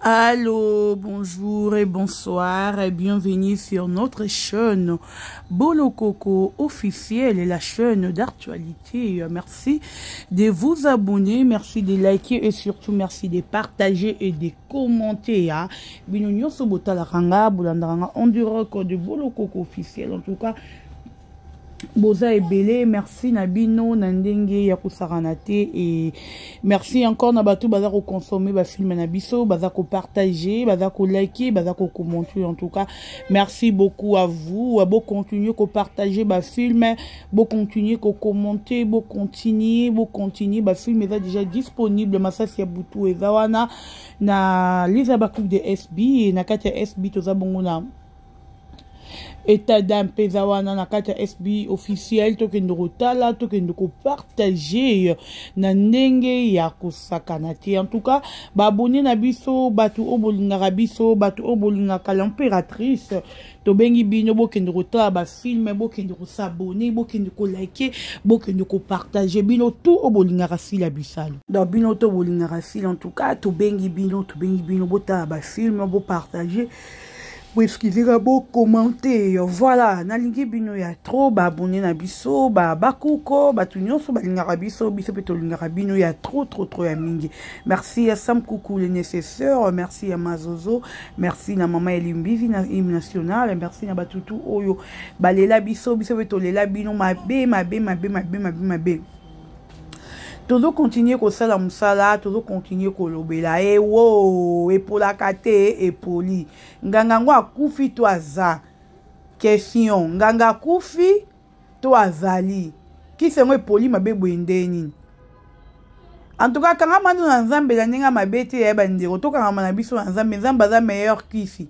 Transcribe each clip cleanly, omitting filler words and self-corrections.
Allô, bonjour et bonsoir et bienvenue sur notre chaîne Bolokoko officielle, la chaîne d'actualité. Merci de vous abonner, merci de liker et surtout merci de partager et de commenter. Hein. Bino nyonso botalaka nga, bolandaka nga en direct de Bolokoko officiel. En tout cas, boza ebele merci na bino na ndenge ya kosakana te et merci encore na bato baza koconsommer bafilme na biso, baza kopartager, baza koliker, baza kocommenter. En tout cas, merci beaucoup à vous. Bocontinue kopartager bafilme, bocontinue kocommenter, bocontinue, bocontinue. Bafilme eza déjà disponible. Masasi ya butu eza wana na Lisa Bacook de SB. Na kati ya SB toza bongo na état d'âme mpe eza wana na kati ya SB officiel. Tokende kotala, tokende kopartager na ndenge ya kosakana te. En tout cas, baabonnés na biso, bato oyo bolingaka biso, bato oyo bolingaka l'impératrice, tobengi bino bokende kotala bafilme, bokende kos'abonner, bokende koliker, bokende kopartager. Bino tout oyo bolingaka Sila Bisalo, donc bino to bolingaka Sila, en tout cas tobengi bino, tobengi bino botala bafilme, bopartager, boexcuseka, bocommenter. Voilà, nalingi bino ya trop, baabonnés na biso, bakuko, bato nyonso balingaka biso, biso mpe tolingaka bino ya trop trop trop ya mingi. Merci ya Sam Kuku le nécessaire, merci ya Mazozo, merci na mama Elimbivi na hymne national, merci na batutu oyo balela biso, biso mpe tolela bino mabe mabe mabe mabe mabe mabe. Tozocontinuer kosala mosala, tozocontinuer kolobela. Ewo epolaka te, epoli. Nganga yango akufi to aza? Question: nganga akufi to azali? Kisi yango epoli mabe boye nde nini? En tout cas, kangama no na Nzambe na ndenge ya mabe te. Ya bandeko, tokangama na biso na Nzambe. Nzambe aza meilleur kisi,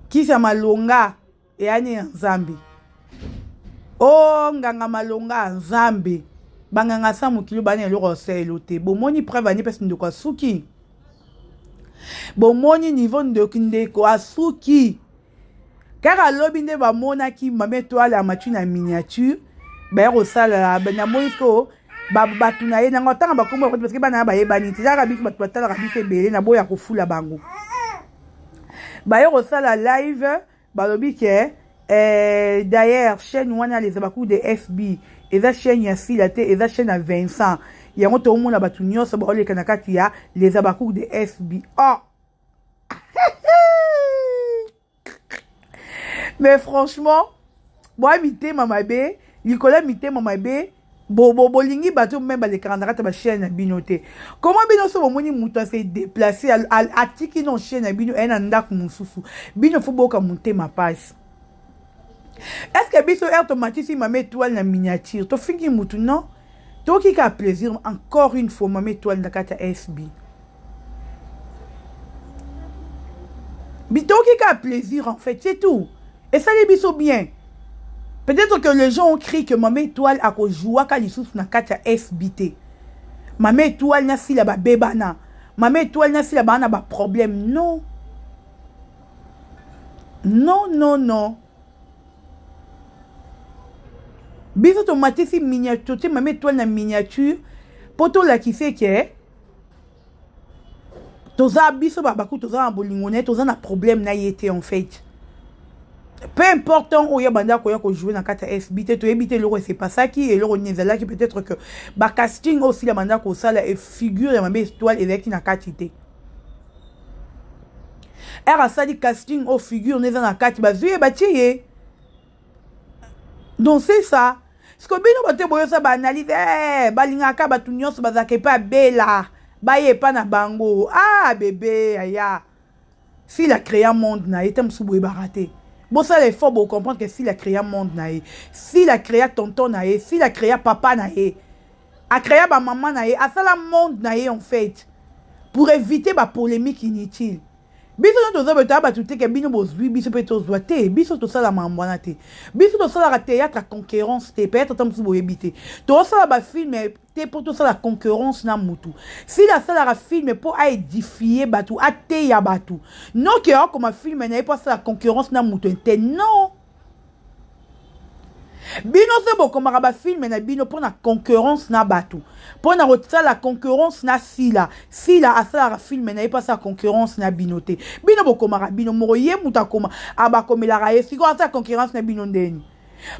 kisi ya malonga eyani ya Nzambe. O oh, nganga malonga ya Nzambe. Banganga sa mokili bani eloko osalelo te. Bomoni preuve ani mpesi ndeko asuki. Bomoni niveau ndeko, ndeko asuki kaka alobi nde bamonaki mama Etoile amati na miniature. Baya kosala, namoni ko bato na ye nango ntanga bakombo, parce que bana ya bayebani te. Ezalaka biso bato batalaka biso ebele na boya kofula bango. Baye kosala live, balobi ke d'ailleurs chaîne wana les Abaku de FB eza chaîne ya Sila te, eza chaîne ya Vincent. Yango toomona bato nyonso baoleka na kati ya les Abaku de FB. Oh, mais franchement, boya mitema mabe likolo ya mitema mabe. Bolingi bato me balekaka na kati ya bachaîne na bino te. Comment bino so bomoni moto ase déplace, atiki no chaîne na bino, eye na ndako mosusu, bino fo boyoka motema pasi? Est ce que biso ere tomatisi mama Étoile na miniature, tofingi mutu? Non, tokoki kaka plaisir. Encore une fois, mama Étoile na kati ya SB, bitoki kaka plaisir en fait, c'est tout. Esali biso bien. Peut-être que les gens ont crié que mama Étoile akozwaka lisusu na kati ya SB te, mama Étoile na Sila babebana, mama Étoile na Sila baa na baproblème. Non, non, non, non. Biso tomatisi miniature, totie mama Étoile na miniature mpo tolakisa ke toza biso babaku, toza na bolingo na ye, toza na problème na ye te. En fait, peu importe oyo banda koya kojouer na kati ya SB te, toyebi te eloko esepasaki, eloko nini ezalaki. Peut-être que bacasting oyo Sila banda kosala, figure ya mama Étoile ezalaki na kati te. Ere asali casting oyo figure ne eza na kati, bazwi ye, batie ye. Donc c'est ça. Siko bino bato boyosa baanalyse, balingaka bato nyonso bazalaka epai abela, baye epa na bango. Ah bebe, aya Sila créa monde na ye te. Mosusu boyebaka te. Bosala effort bocomprendre que Sila créa monde na ye, Sila créa tonton na ye, Sila créa papa na ye, acréa bamama na ye, asala monde na ye en fait pour éviter bapolémique inutile. Biso nyonso toza boye, toya bato te ke bino bozwi, biso mpe tozwa te. Biso tosala makambo wana te. Biso tosalaka théâtre ya concurrence te. Peut-être ata mosusu boyebi te, tozosala bafilme te mpo tosala concurrence na mutu. Sila asalaka filme mpo aédifier bato, ateya bato. Noki akoma filme na ye mpo asala concurrence na mutu te, non. Bino se bokomaka ba film na bino mpo na concurrence na bato, mpo na kosala concurrence na Sila. Sila asalaka film na ye mpo asala concurrence na bino te. Bino bokomaka bino moko, ye moto akoma abakomelaka ye, sikoyo asala concurrence na bino ndeni?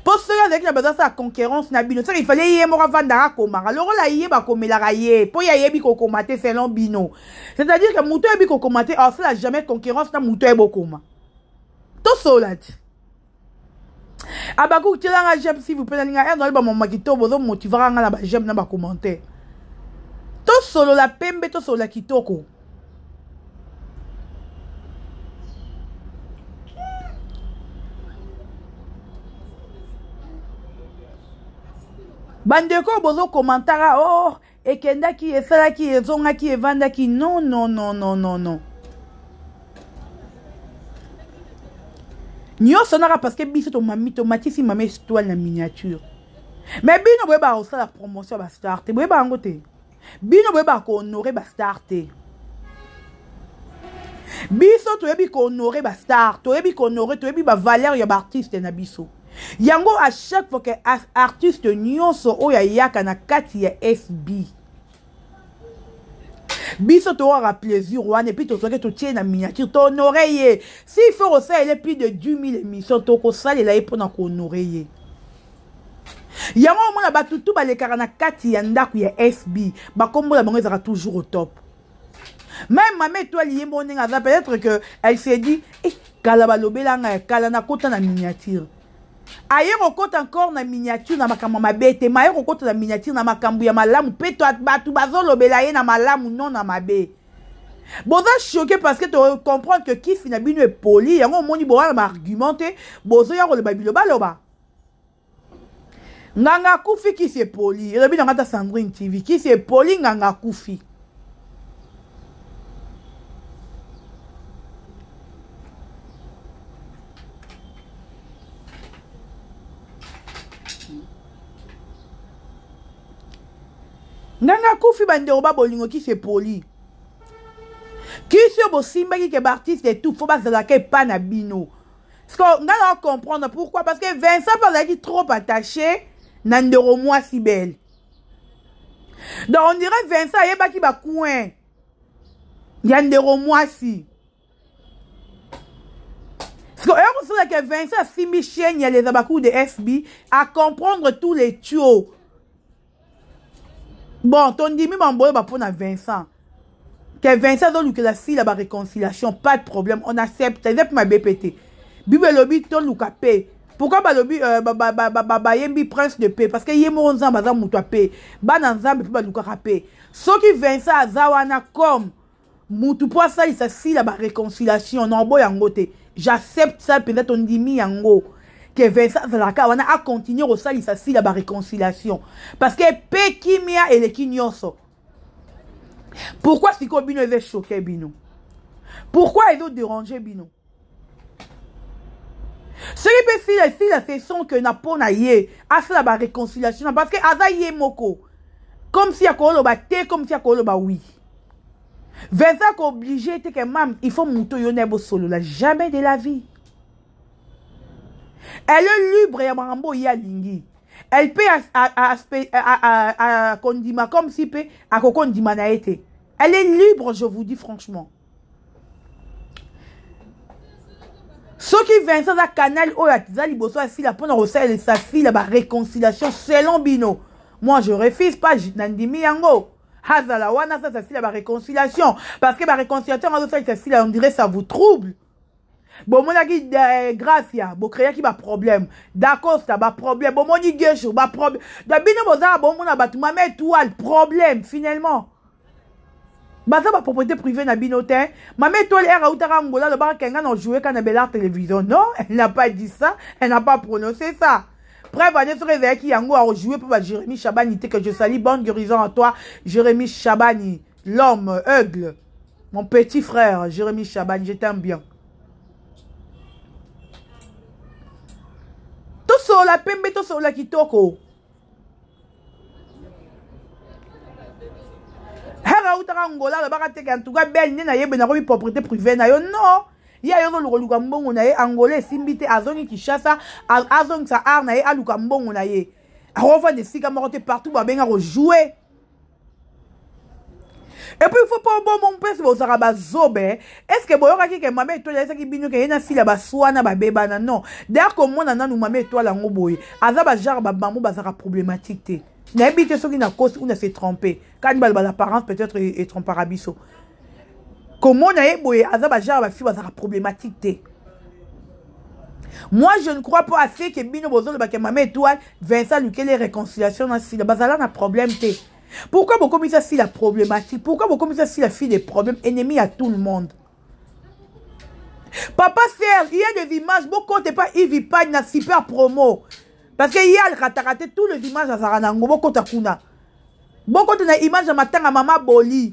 Mpo soki azalaki na besoin asala concurrence na bino, soki ifale ye moko avandaka akomaka lokola ye bakomelaka ye, mpo ye ayebi kokoma te selon bino. C'est-à-dire que moto ayebi kokoma te asala jamais concurrence na moto ayebi kokoma. Tosola ti Abakouk, tielanga j'aime s'il vous plaît, nalinga ere nayeba mama kitoko, bozo motivaka nga na ba j'aime na ba commentaire. Tosolola pembe, tosolola kitoko. Bandeko bozo komantaka, oh ekendaki, esalaki, ezongaki, evandaki. Non, non, non, non, non, non. Nyonso naka parce que biso tomami tomatisi mama étoile na miniature. Mais bino boyebaka kosala promotion ya bastar te, boyebaka yango te. Bino boyebaka kohonore bastar te. Biso toyebi kohonore bastar, toyebi kohonore, toyebi bavaleur ya baartiste na biso. Yango à chaque fois que artiste nyonso oyo ayaka na kati ya SB, biso toyokaka plaisir wana, epuis tozwaki totie na miniature, tohonore ye. S'il faut kosalela plus de 10 000 émissions, tokosalela ye mpona kohonore ye. Yango omona bato tu balekaka na kati ya ndako ya SB, bakombola bango ezalaka toujours au top. Même mama étoile ye moko ndenge aza, peut-être que elle s'est dit, eh, kala balobela ngai, kala nakota na miniature. Aye kokota encore na miniature na makambo mabe te, ma aye kokota na miniature na makambo ya malamu, pe to bato bazolobela ye na malamu, non na mabe. Boza choqué parce que to comprendre que kisi na bino epoli, yango omoni boza na ba argument te, bozoya koloba biloba loba. Nganga akufi, kisi epoli. Elobi na ngata Sandrine TV, kisi epoli, nganga akufi. Nganga akufi, bandeko ba bolingo, kisi epoli. Kisi oyo bosimbaki ke ba artiste et tout, faut bazalaka epa na bino. Parce que nga na comprendre pourquoi, parce que Vincent azalaki trop attaché na ndeko mwasi belle. Donc on dirait Vincent ayebaki ba coin ya ndeko mwasi. Parce que oyo kosala ke Vincent asimbi chaîne ya les Abakou de SB à comprendre tous les tuyaux. Bon, tondimi mamboyo ba pona Vincent. Que Vincent azolukela Sila ba réconciliation, pas de problème, on accepte. Eza pe mabe pe te. Bible elobi toluka paix. Pourquoi balobi bayembi prince de paix? Parce que ye moko Nzambe aza moto ya paix. Bana Nzambe pe balukaka paix. Soki Vincent aza wana comme mutu po asalisa Sila ba réconciliation, non boya yango te. J'accepte ça mpenza, tondimi yango. Que Vincent azalaka wana a continuer kosalisa Sila ba réconciliation. Parce que paix kimia eleki nyonso. Pourquoi sikoyo bino eza choqué bino? Pourquoi ezo déranger bino? Soki mpe Sila, Sila se sent que na po na ye asala ba réconciliation, parce que aza ye moko. Comme si akoloba te, comme si akoloba oui. Vincent ko obligé te que mam, il faut moto yo na bosolola jamais de la vie. Elle est libre ya makambo ye alingi. Elle peut kondima comme si pe akokondima na ye te. Elle est libre, je vous dis franchement. Soki Vincent aza canal oyo aza liboso ya Sila mpona kosalisa Sila ba réconciliation selon bino, moi je refuse pas, nandimi yango. Azala wana asalisa Sila ba réconciliation, parce que ba réconciliation azosalisa Sila, on dirait ça vous trouble. Bomonaki Gracia, bocréaki ba problème, Dacosta ba problème, bomoni Gesho ba problème. Da bino bozala bomona bato mama étoile problème finalement. Baza ba propriété privée na bino te. Mama étoile era autaka Angola, alobaka kenga na jouer ka na Belart Télévision. Non, elle n'a pas dit ça, elle n'a pas prononcé ça. Preuve année soki ezalaki yango a jouer pour ba Jérémy Chabani te, que je salue, bonne guérison à toi Jérémy Chabani, l'homme aigle, mon petit frère Jérémy Chabani, je t'aime bien. Tosola pembe, tosola kitoko. Hera autaka Angola, alobaka te ke en tout cas belle nde nayebe nakomi propriété privée na yo. Non, Ye aye ozoluka mbongo na ye, Angola esimbi te, azongi Kinshasa, azongisa art na ye, aluka mbongo na ye. Akovanda esika moko te, partout babenga kojouer. Et puis il faut pas bon mon père bozaka bazobe. Est-ce que boyokaki ke mama étoile ayesaki bino ke ye na sila baswana babebana? Non. D'ailleurs komona nanu mama étoile yango boye, aza ba genre ba bambo bazaka problématique te. Nayebi te soki na kosi ou na se tromper. Quand baloba l'apparence peut-être etrompaka biso. Komona ye boye aza ba genre ba fille bazaka problématique te. Moi je ne crois pas à ce que bino bozoloba ke mama étoile Vincent lukele réconciliation na sila bazala na problème te. Pourquoi bokomisa sila problématique? Pourquoi bokomisa sila fille des problèmes, ennemi à tout le monde? Papa Serge, il y a des images, beaucoup pas Yves Pagne na super promo. Parce que il y a le raté tous les images à Zaranango, beaucoup kuna. Beaucoup na image ya matanga mama Boli.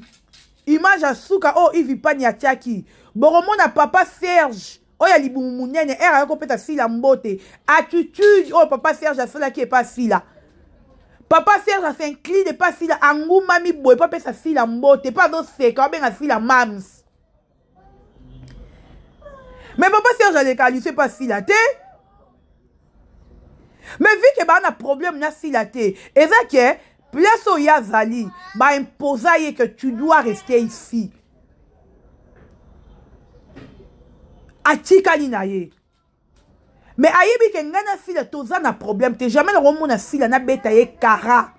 Image ya suka oh Yves Pagne atiaki. Boromona papa Serge oyo ya libumu munene ere ayaki kopesa sila mbote, attitude oyo papa Serge asalaki epa sila. Papa Serge as'incline epa sila, angumami boye po apesa sila mbote, po azoseka abenga sila mams. Mais papa Serge aleka alise epa sila te. Mais vu que baa na problème na sila te, eza ke place oyo azali ba imposa ye que tu dois rester ici. Atikali na ye. Mais ayebi ke ngai na sila toza na problème te, jamais nakomona sila nabeta ye kara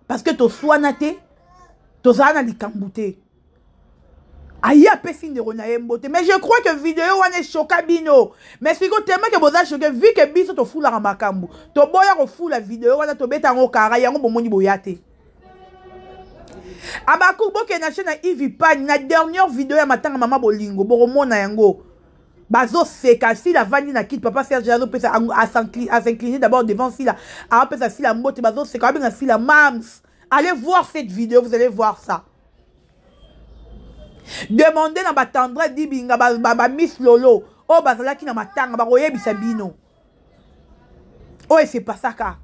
parce que toswana te, tozala na likambo te. Aye apesi ndeko na ye mbote. Mais je crois que vidéo wana echoka bino. Mais sikoyo tellement que boza choqué, vu que biso tofulaka makambo, toboya kofula vidéo wana, tobeta yango kara, yango bomoni boya te. Abaku bokende na chaîne ya Yves Pagne na dernière vidéo ya matanga mama bolingo, bokomona yango. Bazoseka sila avandi na kiti, papa Serge azopesa as'incliner d'abord devant sila, apesa sila mbote, bazoseka abenga sila mams. Allez voir cette vidéo, vous allez voir ça. Demandez na ba tendre dibinga ba, ba, ba Miss Lolo oyo bazalaki na matanga, bakoyebisa bino oyo esepasaka.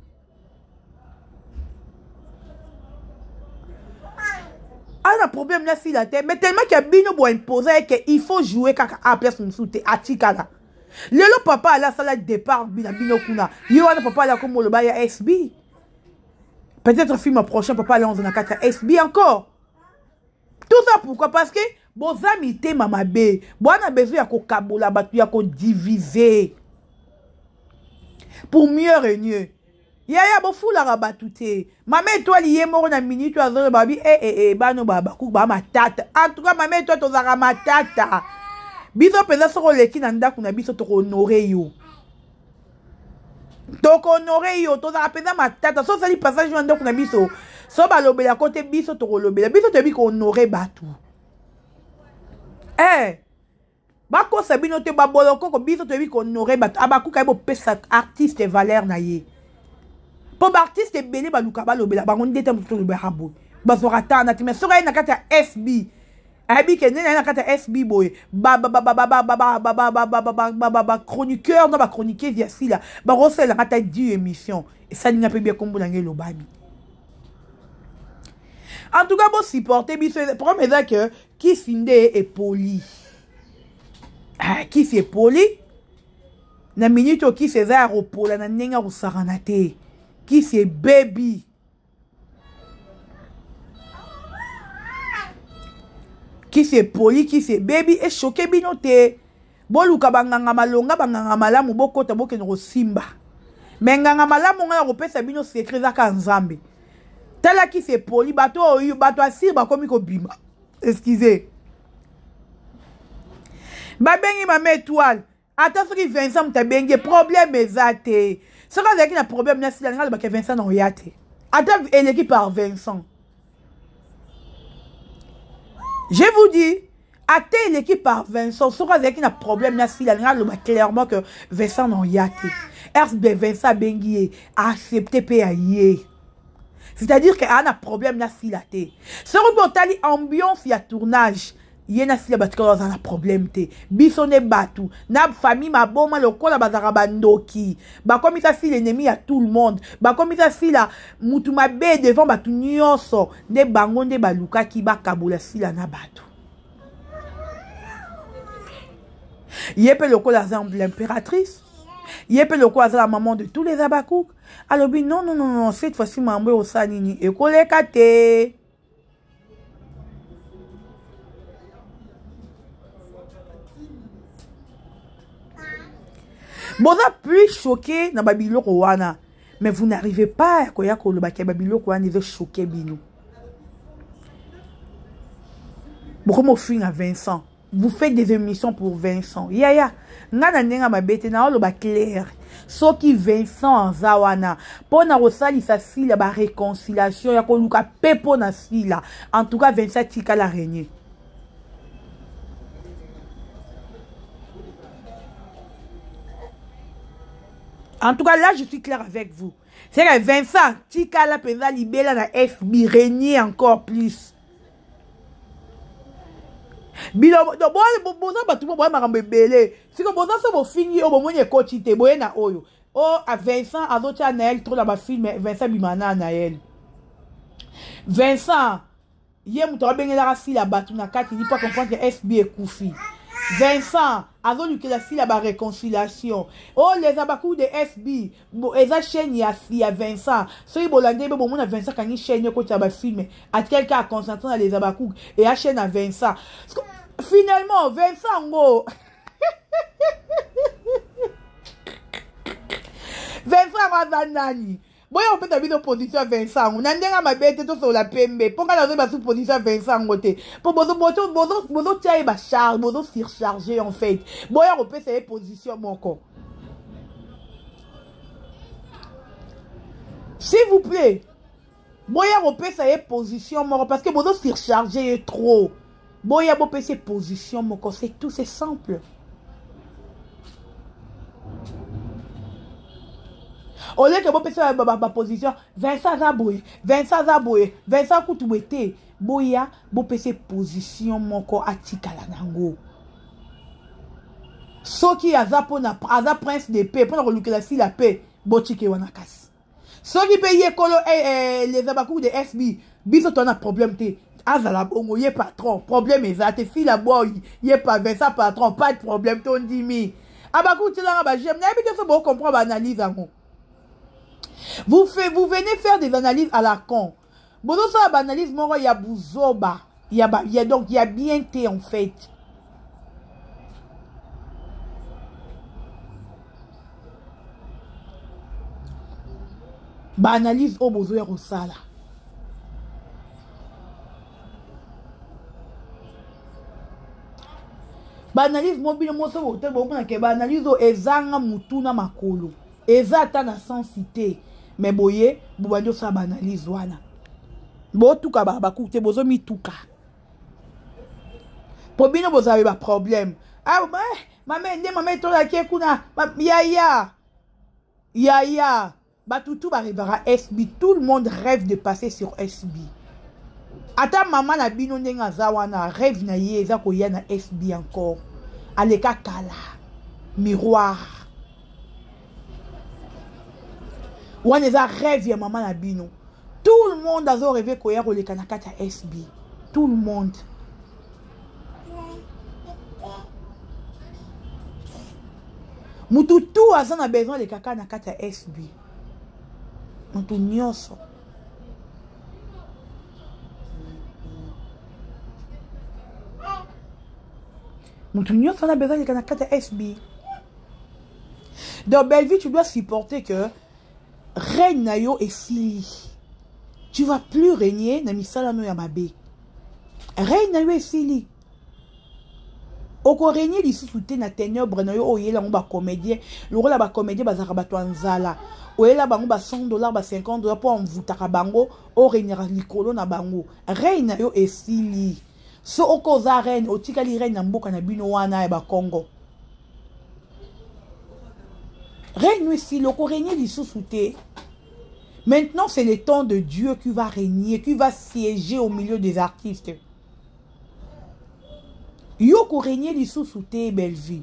Aza na problème na sila te, mais tellement que bino bo imposer que il faut jouer kaka a place mosusu te, atikala. Lelo papa ala sala départ na bino kuna. Ye wana papa ala kombo loba ya SB. Peut-être film prochain papa ala na kati ya SB encore. Tout ça pourquoi? Parce que boza mitema mabe, bwana besoin ya kokabola bato, ya kodiviser pour mieux régner. Yaya bofulaka bato te. Mama étoile ye moko na minute oyo azoloba babi, eh, eh, eh, bano ba bakuku ba matata. En tout cas mama étoile tozalaka matata. Biso mpenza soki oleki na ndako na biso tokohonore yo. Tokohonore yo, tozalaka mpenza matata. Soki osali passage na ndako na biso, so balobela kote biso tokolobela. Biso toyebi kohonore bato. Eh, bakosa bino te, babolokoko biso toyebi kohonore bato. Abakuka ye bopesa artiste valeur na ye. Po ba artiste ebele baluka balobela bango nde ntango tolobelaka boye. Bazwaka tana te, mais soki aye na kati ya SB, ayebi ke nde na ye na kati ya SB boye, ba, ba, ba, ba, ba, ba, ba, ba, ba, ba, ba, ba, ba, ba, ba, ba, ba chroniqueur na ba chroniqueuse ya sila, bakosalelaka ata 10 émission. Esali nga mpe bien kombo na ngai elobami. En tout cas, bo supporter biso. Problème eza que kisi nde epoli. Ah, kisi epoli. Na minute oyo kisi eza ya kopola na ndenge ya kosakana te. Kisi ebebi. Kisi epoli, kisi ebebi, echoke bino te. Boluka banganga malonga, banganga malamu, bokota bokende kosimba. Mais nganga malamu nga na kopesa bino secret ezaka ya Nzambe. Tala kisi epoli, bato oyo, bato asir bakomi kobima. Excusez. Babengi mama étoile. Ata soki Vincent moto abengi ye, problème eza te. Soki azalaki na problème na sila, nga alobaka Vincent na oya te. Ata eleki par Vincent. Je vous dis, ata eleki par Vincent, soki azalaki na problème na sila, nga aloba clairement que Vincent na oya te. RB Vincent abengi ye, accepté pe ya ye. C'est-à-dire que a na problème na sila te. Soki mpe otali ambiance ya tournage, ye na sila bato kaka baza na problème te. Biso nde bato na famille maboma lokola bazalaka bandoki, bakomisa sila ennemi ya tout le monde, bakomisa sila mutu mabe devant bato nyonso, nde bango nde balukaki bakabola sila na bato. Ye mpe lokola aza l'impératrice, ye mpe lokola aza la maman de tous les Habacucs, alobi non, non, non, non, cette fois-ci mambo ekosala nini, ekoleka te. Boza plus choqué na babiloko wana, mais vous n'arrivez pas ya koya koloba ke babiloko wana ezo choqué bino. Bokomi ofinga Vincent, vous faites des émissions pour Vincent. Yaya, nga na ndenge mabe te, naoloba clair. Soki Vincent aza wana mpo na kosalisa Sila ba réconciliation ya koluka pe mpo na Sila, en tout cas Vincent tikala régner. En tout cas, là, je suis clair avec vous. C'est que Vincent, tikala penza libela na FB, régner encore plus. Bilo, do, bo, bo, boza bato bo, boya makambo ebele. Siko boza so bofingi oyo bomoni ekoti te, boye na oyo. Oh, a Vincent azotia Naël trop na ba film, Vincent bima na Naël. Vincent ye moto abengelaka Sila bato na kati ni pas comprendre que SB ekufi. Vincent azolukela Sila ba réconciliation. Oh, les abakou de SB, bo, eza chaîne ya, ya Vincent. Soki bolandi be bomona Vincent kangi chaîne ekoti ya ba film. Atikali kaka concentré na les abakou et ya chaîne ya Vincent. Finalement, Vincent ngo Vincent ngo aza nani? Boya kopesa bino position ya Vincent yango na ndenge ya mabe te, tosolola pembe mpo ngai nazoyeba su position ya Vincent yango te, mpo bozotia ye bacharge, bozo surcharge en fait. Boya kopesa ye position moko, s'il vous plaît. Boya kopesa ye position moko parce que bozo surcharge ye trop. Boya bopesa ye position moko, c'est tout, c'est simple. Au lieu que bopesa ba, ba position, Vincent aza boye, Vincent aza boye, Vincent kutu boye te. Boya bopesa position moko atikala nango. Soki aza pona, aza prince de paix, pona kolukela Sila paix, botike wana kasi. Soki pe ye kolo, les abakou de SB, biso to na problème te. Azala bongo, ye patron, problème eza te. Sila boy, ye pa Vincent patron, pas de problème, tondimi. Abakou tilanga ba j'aime, nayebi te so bo comprendre ba analyse yango. Vous fait, vous venez faire des analyses à la con. Bozo sala ba analyse moko ya buzoba, ya ba, ya donc ya bien te en fait. Ba analyse oyo bozo ya kosala. Ba analyse mo bino moso bote bomona ke ba analyse oyo ezanga mutu na makolo. Eza ata na sens te. Mais boye bobandi osala ba analyse wana. Botuka ba bakuku te, bozo mituka. Po bino bozala ba problème. Ah, ba, mama nde mama etolaki kuna, ma, ya ya. Ya ya. Batutu ba rêvera SB, tout le monde rêve de passer sur SB. Ata mama na bino ndenge aza wana, rêve na ye eza koya na SB encore. Aleka kala. Miroir. Wana eza rêve ya mama na bino. Tout le monde azo rêver koya koleka na kati ya SB. Tout le monde. Mutu tout aza na besoin aleka kaka na kati ya SB. Mutu nyonso. Mutu nyonso aza na besoin aleka na kati ya SB. Donc Bellevue, tu dois supporter que règne na yo esili. Tu vas plus régner na misala no ya mabe. Règne na yo esili. Oko régner lisusu te na ténèbres na yo oyela ngo ba comédien, lokola ba comédien bazaka bato ya nzala. Oyela bango ba 100 $, ba 50 $ po envoutaka bango, o régnera likolo na bango. Règne na yo esili. So oko za reine, otikali reine na mboka na bino wana ya ba Congo. Règne esili, oko régner lisusu te. Maintenant, c'est le temps de Dieu qui va régner, qui va siéger au milieu des artistes. Yo ko régner lisusu te, Bellevue.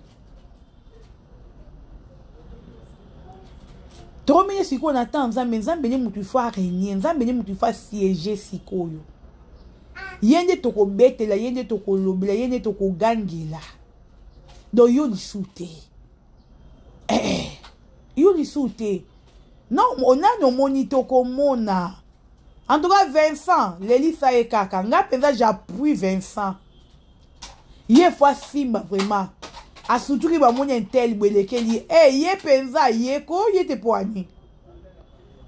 Tromine sikoyo na temps Nzambe, Nzambe nde mutu il faut régner, Nzambe nde mutu il faut siéger sikoyo. Ye nde tokobetela, ye nde tokolobela, ye nde tokogangela. Donc yo lisusu te, eh, yo lisusu te. Non, nani omoni te, okomona. En tout cas, Vincent, lelisa ye kaka. Nga mpenza j'appuie Vincent. Ye fo asimba vraiment. Asutuki, bamoni intel boye elekeli ye. E ye mpenza ye ko ye te po ani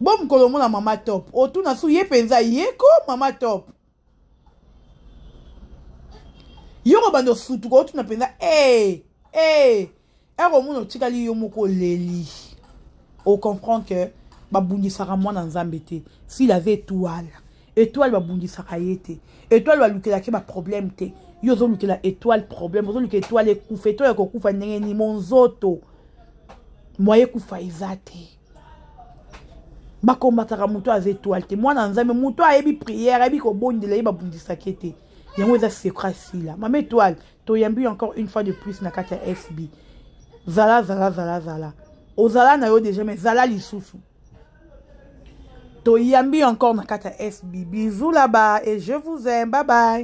bo mokolo omona Mama Top, otuna su ye mpenza ye ko Mama Top. Yo kobanda osutuka, otuna mpenza e e ere omona otikali yo moko, oleli, ocomprendre que babundisaka mwana Nzambe te. S'il avait étoile, étoile babundisaka ye te, étoile balukelaki baproblème te. Yo ozolukela étoile problème, ozoluka étoile ekufa. Étoile ekokufa ndenge nini? Monzoto moye ekufa eza te. Bakombataka moto aza étoile te. Mwana Nzambe, moto ayebi prière, ayebi kobondela, ye babundisaki te. Yango eza secret. Sila, Mama Étoile, toyambi encore une fois de plus na kati ya SB. Zala, zala, zala, zala. Ozala na yo déjà, mais zala lisusu. Toyambi encore na kati ya SB. Bisous là-bas et je vous aime. Bye bye.